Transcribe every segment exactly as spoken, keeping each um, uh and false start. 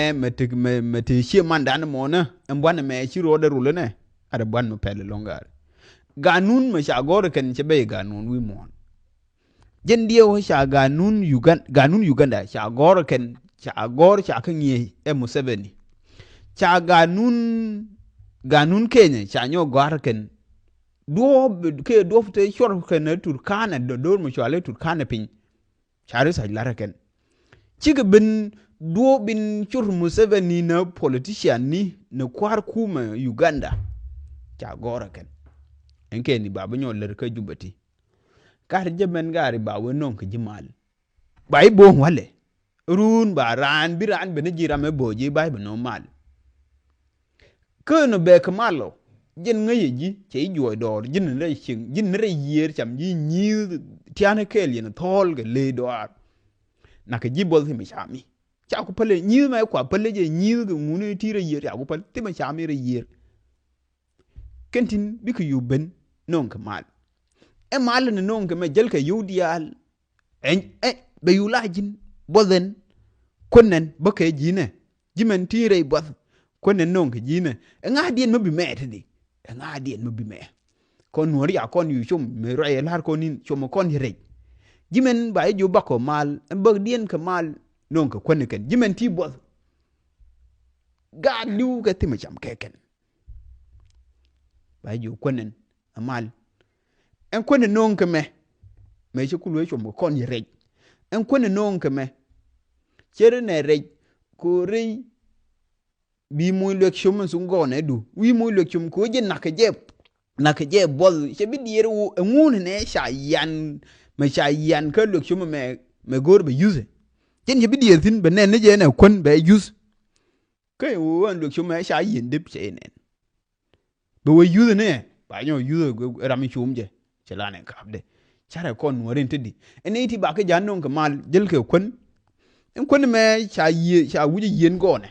mɛ mɛ ti mɛ mɛ ti cie mandan mɔnä ɛn buan mɛ ci ruɔdɛ rulä nɛ. Arɛ buan mɛ pɛl lɔŋ gaari. Ganun mɛ ca gɔr kɛn cɛ bɛ ganun wi̱i̱ muɔ̱ɔ̱n. Jɛn diɛ wä ca ganun Uganda, ganun Uganda ca gɔr kɛn, ca gɔr ca kä ŋiɛ ɛ Museveni. Ca ganun, ganun Kenya ca nyɔ gɔr kɛn. Duɔp kɛ duɔp te cuɔr kɛn Turkana, dor mɛ cual Turkana piny. Ca ri sac lar kɛn. Cikɛ ben duɔp in cur Museveni na politician ni na kuar kumɛ Uganda. Ca gɔr kɛn. Ɛn kɛn ni ba bi nyɔ lär kä Juba ti. Kar jɛ mɛn gari ba wee nɔŋ kɛ ji̱ mal. Ba i̱ bo̱o̱ŋ walɛ. Run ba raan bi raan ben ji̱ ram ɛ bo̱o̱ ji̱ ba i̱ ben nɔŋ mal. Könɔ bɛ kɛ mal ɔ. Ji̱n ŋäcɛ ji̱ cɛ i̱ juɔc dɔɔr ji̱n ni rɛy cieŋ ji̱n ni rɛy yiër cam ji̱ nyi̱i̱th tia̱a̱n kɛɛl yɛn thɔɔl kɛ ley dɔaar. Nakɛ ji̱ buɔth thimɛ cami. Ca ku päl ɛ nyi̱i̱th mɛ kua päl ɛ jɛ nyi̱i̱th kɛ ŋuni ti rɛy yiër ca ku päl thimɛ cami rɛy yiër. Kɛn tin bikɛ yio̱w ben nööŋkɛ mal. Ɛ mal ni nööŋkɛ mɛ jälkɛ yio̱w diaal. Ɛ, ɛ, bɛ yio̱w la ji̱n buɔth ɛn. Kuän ɛn bä kɛ ji̱nɛ. Ji̱ mɛn ti rɛy buɔth. Kuän ɛn nööŋkɛ ji̱nɛ. Ɛ ŋa̱diɛn mä bi mɛɛt di. Ɛ ŋa̱diɛn mä bi mɛɛt. Kɔn nuɔ̱ɔ̱ri a kɔn yio̱w com mɛ ruac ɛ la̱r kɔn in com ɛ kɔn yɛ rɛc. Ji̱ mɛn ba yɛ ji̱ bakɔ mal. Ɛ bäkdiɛn kɛ mal nööŋkɛ kuän ɛ kɛn. Ji̱ mɛn ti buɔth. Gaat li̱w kɛ thimɛ cam kɛ kɛn. Ba ji̱ kuänen a mal. Ɛn kuänen no̱o̱ŋ kɛ mɛ. Mɛ ci kul wee cuɔm kɛ kɔn yɛ rɛc. Ɛn kuänen no̱o̱ŋ kɛ mɛ. Cɛ ri nɛ rɛc ko rɛy. Bi muc luɛk com in thuŋ gɔɔnɛ du wi̱i̱ muc luɛk com ko jɛ nak kɛ jɛ. Nak kɛ jɛ buɔth cɛ bi diɛɛr wu ɛŋun nɛ ca yan. Mɛ ca yan kä luɛk com mɛ mɛ go̱o̱r bɛ yuth. Cɛn cɛ bi diɛɛr thi̱n bɛ nɛn ni jɛ nɛ kuän bɛ yuth. Kä in wee ɣän luek com ɛ ca yieen dep cɛ inɛn. Bɛ wee yuth ni ɛ ba nyɔ yuth ram in com jɛ cɛ la nɛ kapdɛ. Carɛ kɔn nuɔ̱ɔ̱rin te di ɛn ni ti ba kä ja̱ no̱o̱ŋ kɛ mal jäl kɛ kuän. Ɛn kuän mɛ ca yie ca wi̱c yieen gɔɔnɛ.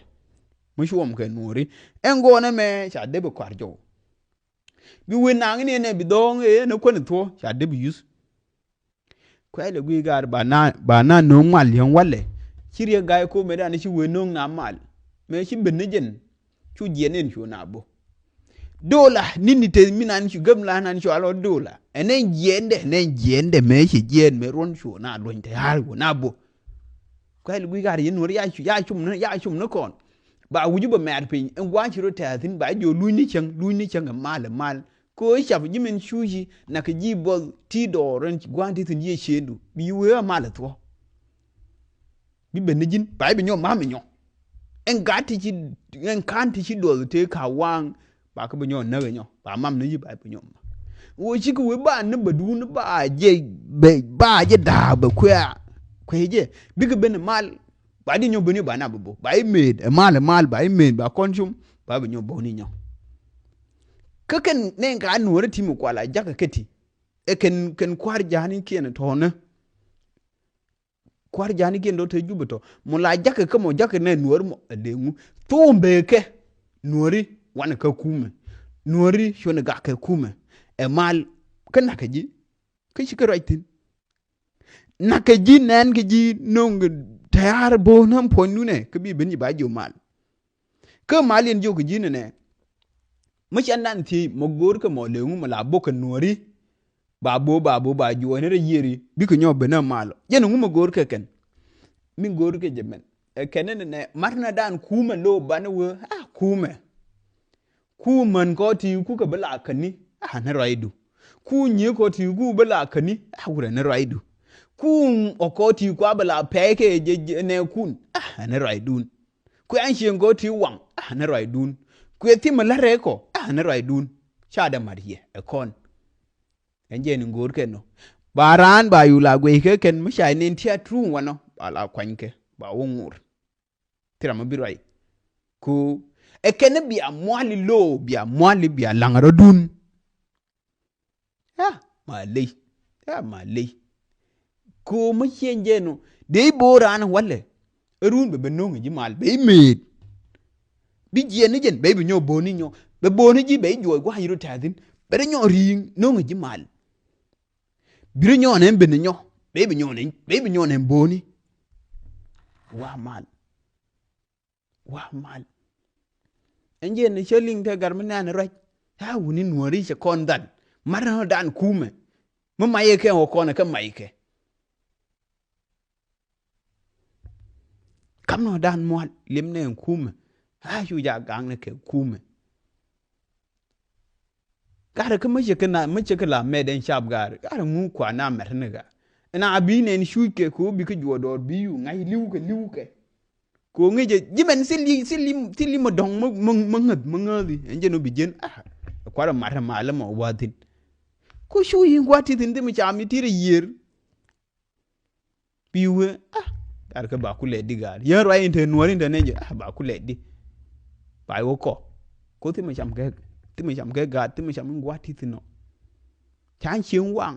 Mi cuɔm kɛ nuɔ̱ɔ̱ri ɛn gɔɔnɛ mɛ ca dep ɛ kua̱r jɔw. Bi wee naŋ ni ɛn ɛ bi dhɔɔŋ ɛ ɛn ɛ kuän ɛ thuɔ̱ ca dep yuth. Kuɛlɛ guiy gaar ba na ba na no̱o̱ŋ mal yäŋ walɛ. Ci riek ga̱a̱c ko̱o̱mɛ dan ci wee no̱o̱ŋ na mal. Mëë ci ben ni jɛn cu jiɛn in cu na bo̱. Dola nini te mi nan cu gäm la nan cu alɔ dola ɛn ɛn jiɛndɛ ɛn ɛn jiɛndɛ mëë ci jiɛn mëë ruɔ̱n cu na luɔ̱ny te ha̱a̱r cu na bo̱. Kuɛlɛ guiy gaar yɛn nuɔ̱r ya cum ni ya cum ni kɔn. Ba wi̱c bä mɛɛr piny ɛn gua̱a̱c ci rɔ tɛ̈thin ba jɛ luny ni cäŋ luny ni cäŋ ɛ mal ɛ mal. Kɛ ɣöö cap ji̱ min cuuci nak kɛ ji̱ buɔth ti dɔɔr ɛn gua̱a̱n ti thi̱n yiëë ciëëndu bi wee a mal ɛ thuɔ̱k. Bi ben ni ji̱n ba i̱ bi nyɔ ma̱a̱m inyɔ. Ɛn gat ti ci ɛn ka̱n ti ci duɔth tëë ka waŋ ba kä bi nyɔ näk inyɔ ba mam ni ji̱ ba i̱ bi nyɔ ma̱a̱m. Wee cikɛ wee ba ni bɛ duun ba jɛ bɛ ba jɛ da̱a̱k bɛ kuɛ̈ɛ̈ kuɛ̈ɛ̈ jɛ bikɛ ben mal. Ba di nyɔ beni ba na bä bo ba i̱ met ɛ mal ɛ mal ba i̱ met ba kɔn cum ba bɛ nyɔ boni nyɔ. Kä kɛn nɛn ka nuɔ̱ɔ̱ri ti mi kual a jakä kä ti. Ɛ kɛn kɛn kua̱r ja̱a̱ni kiɛn tɔ̱ɔ̱nä. Kua̱r ja̱a̱ni kiɛn dɔ̱ te jupɛ tɔ̱ mɔ la jakä kä mɔ jakä nɛ nuɔ̱ɔ̱ri mɔ ɛ leŋu. Thom bekɛ nuɔ̱ɔ̱ri wanɛ kä kumɛ. Nuɔ̱ɔ̱ri cuɔ̱nɛ gak kɛ kumɛ ɛ mal. Kä nakä ji̱ kä ci kä ruac thi̱n. Nak kɛ ji̱ nɛn kɛ ji̱ no̱o̱ŋ tɛ̈r bo̱o̱n ɣän puɔ̱nydunɛ kä bi ben ji̱ ba jiök mal. Kä mal yɛn jiök kɛ ji̱ nɛnɛ. Mi cɛn dan thiec mɔ go̱o̱r kɛ mɔ lëë ŋu mɔ la bok kɛ nuɔ̱ɔ̱ri. Ba bo̱o̱ ba bo̱o̱ ba juɔ̱ɔ̱cni rɛy yiëëri bikɛ nyɔk ben ɣän mal ɔ jɛn ŋu mɔ go̱o̱r kɛ kɛn. Mi go̱o̱r kɛ jɛ mɛn ɛ kɛn nɛnɛ marnɛ dan kumɛ lo̱o̱ banɛ wee a kumɛ. Ku män kɔ ti ku kɛ bi la käni a ni ruacdu. Ku nyi kɔ ti ku bi la käni a wurɛ ni ruacdu. Ku ɔ kɔ ti ku a bi la pɛy kɛ jɛ nɛ kun a ni ruacdun. Ku an cieŋ kɔ ti waŋ a ni ruacdun. Ku ɛ thimɛ la rɛɛ kɔ a ni ruacdun. Ca dɛ mat yɛ ɛ kɔn. Ɛn jɛ ni ŋo̱o̱r kɛn nɔ ba raan ba yu la guey kɛ kɛn mi ca nen ti a truŋ wanɔ ba la kuanykɛ ba wä ŋur. Thira mi bi ruac. Ku ɛ kɛn bia muali lo bia muali bia laŋ rɔ dun. Ya ma ley. Ya ma ley. Ku mi cieny jɛ nu dee i̱ bo̱o̱ raan walɛ. Ɛ run bɛ bɛ no̱ŋ ji̱ mal bɛ i̱ meet. Bi jiɛn ni jɛn bɛ i̱ bi nyɔ bo̱o̱ni nyɔ bɛ bo̱o̱ni ji̱ bɛ i̱ juɔc gua̱a̱c ru tɛ̈thin bɛ rɛ nyɔ ri̱i̱ŋ no̱ŋ ji̱ mal. Bi rɛ nyɔ nɛ ben nyɔ bɛ i̱ bi nyɔ nɛ bɛ i̱ bi nyɔ nɛ bo̱o̱ni. Wa mal. Wa mal. Ɛn jɛ ni cä liŋ kɛ gar mi nɛn ruac. A wuni nuɔri cɛ kɔn dhan. Mar ni dan kumɛ. Mi mac kɛ wä kɔn kɛ mac kɛ. Kam nɔ dan mual lim nɛ kumɛ. A cu ja gaŋ ni kɛ kumɛ. Garɛ kä mä cɛ kä na mä cɛ kä la mɛt ɛn cap garɛ garɛ ŋu kua na mɛt ni ga. Ɛn a bi nɛn cuc kɛ kɛ wä bi kä juɔdɔɔr bi yu ŋa̱c li̱w kɛ li̱w kɛ. Kɛ wä ŋi̱cɛ ji̱ mɛn thil li thil li thil li mä dɔ̱ŋ mä mä ŋäth mä ŋäthi ɛn jɛn wä bi ji̱n a. Kuarɛ mat ɛ malä mɔ wathin. Ku cu yi̱ gua̱t ti thin thi mi cam i̱ tirɛ yiër. Pi wee a. Gat kä ba ku lɛt di gat yɛn ruac in te nuɔr in te ne jɛ a ba ku lɛt di. Ba wä kɔ ko thimɛ cam kɛ thimɛ cam kɛ gat thimɛ cam in gua̱t ti thin nɔ. Ca cieŋ waŋ.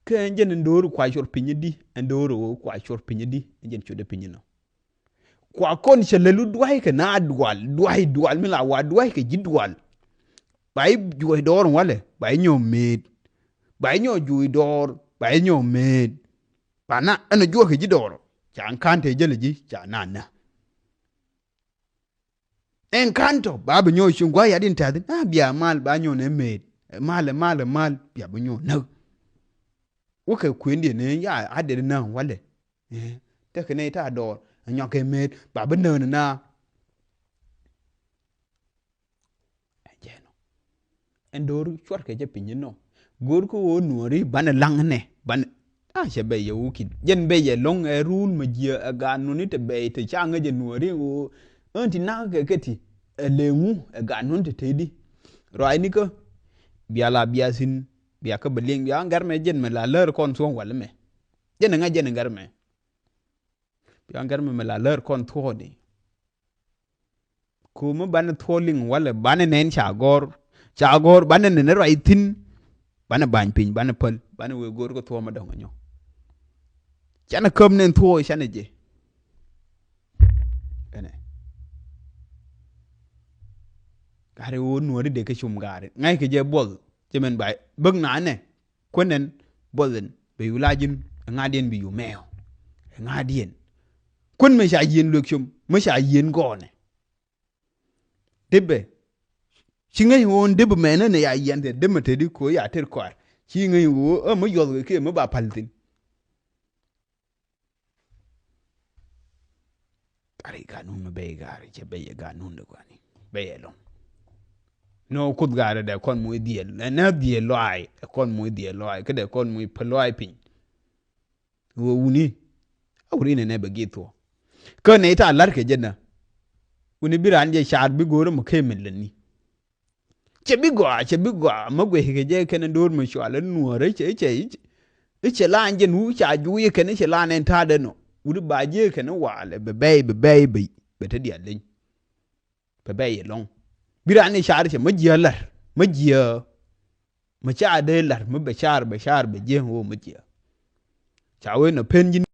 Kä ɛn jɛn in do̱r kua cuɔr piny di ɛn do̱r wä kua cuɔr piny di ɛn jɛn cuɔt piny nɔ. Kua kɔn cɛ lelu duay kɛ na dual duay dual mi la wa duay kɛ ji̱ dual. Ba i̱ juɔc dɔɔr walɛ ba i̱ nyɔ meet. Ba i̱ nyɔ juɔc dɔɔr ba i̱ nyɔ meet. Ba na ɛn juɔc kɛ ji̱ dɔɔr ca kan te jälɛ ji̱ ca na na. Ɛn kan tɔ ba bi nyɔ cuŋ guay yat in tɛth na bia mal ba nyɔ nɛ meet. Mal mal mal bia bi nyɔ näk. Wä kɛ kuendiɛ ni ya a det na walɛ. Tekɛ nɛy ta̱a̱ dɔɔr a nyɔk kɛ met ba bi nään na. Ɛ jɛn ɔ ɛn do̱r cuɔt kɛ jɛ piny inɔ. Go̱o̱r kä ɣöö nuɔ̱ɔ̱ri banɛ laŋ nɛ banɛ a cɛ bɛ yɛ wukit jɛn bɛ yɛ lɔ̱ŋ ɛ ruul mɛ jiɛ ɛ gaat nuni te bɛy te ca ŋäc ɛ nuɔ̱ɔ̱ri ɣöö ɣän ti nakä kɛ kɛ ti ɛ leŋu ɛ gaat nun te teydi. Ruaacni kä bia la bia thi̱n bia kä bɛ liŋ bia ŋɛr mɛ jɛn mɛ la lär kɔn thuɔ̱ŋ wal mɛ. Jɛn ɛ ŋa̱c jɛn ɛ ŋɛr mɛ. Bia ŋɛr mɛ mɛ la lär kɔn thuɔ̱ɔ̱ni. Ku mi banɛ thuɔ̱ɔ̱ liŋ walɛ banɛ nɛn ca gɔ̱r ca gɔ̱r banɛ nɛn ruac thi̱n. Banɛ ba̱ny piny banɛ päl banɛ wee go̱o̱r kä thuɔ̱ɔ̱ ma dɔ̱ŋ anyɔ. Canɛ käp nɛn thuɔ̱ɔ̱ canɛ jɛ. Ɛnɛ. Gari wä nuɔ̱ɔ̱ri dee kä cum gari ŋa̱c kɛ jɛ buɔth. Cɛ mɛn ba bäk na nɛ. Kuän ɛn buɔth ɛn bɛ yu la ji̱n ɛ ŋa̱diɛn bi yu mɛɛw. Ɛ ŋa̱diɛn kuän mɛ ca yieen luek com mɛ ca yieen gɔɔnɛ. Debɛ ci ŋäc ɣöö debɛ mɛnä nɛ ya yiɛn tɛ debɛ mɛ te di ko̱ ya ter kɔar ci ŋäc ɣöö ɛ mɛ yuɔth kɛ kiɛ mɛ ba pal thi̱n. Gari ganun mi bɛy gari cɛ bɛy ganun de guani bɛy ɛlɔŋ. Nɔ kuth gari dɛ kɔn muc dhiel nɛ dhiel lɔaay ɛ kɔn muc dhiel lɔaay kä dɛ kɔn muc pä lɔaay piny. Wä wuni a wuri nɛ nɛ bɛ gith wä. Kä nɛ ita lar kɛ jɛ na wuni bi ran jɛ car bi go̱o̱rä mɛ kɛ mɛ lɛni. Cɛ bi gɔaa cɛ bi gɔaa mä guɛckɛ jɛ kɛn do̱r mi cual in nuɔ̱ɔ̱r icɛ icɛ icɛ lan jɛn wu ca juuc ikɛn icɛ lan ɛn ta̱a̱dɛ nɔ wut ba jiɛ kɛn walɛ bɛ bɛy bɛ bɛy bɛ bɛ te dial leny. Bɛ bɛy ilɔŋ bi ran i̱ car cɛ mä jiɛ lär mä jiɛ mä ca dee lär mä bɛ car bɛ car bɛ jiɛ woo mä jiɛ. Ca wen nɔ pen ji̱n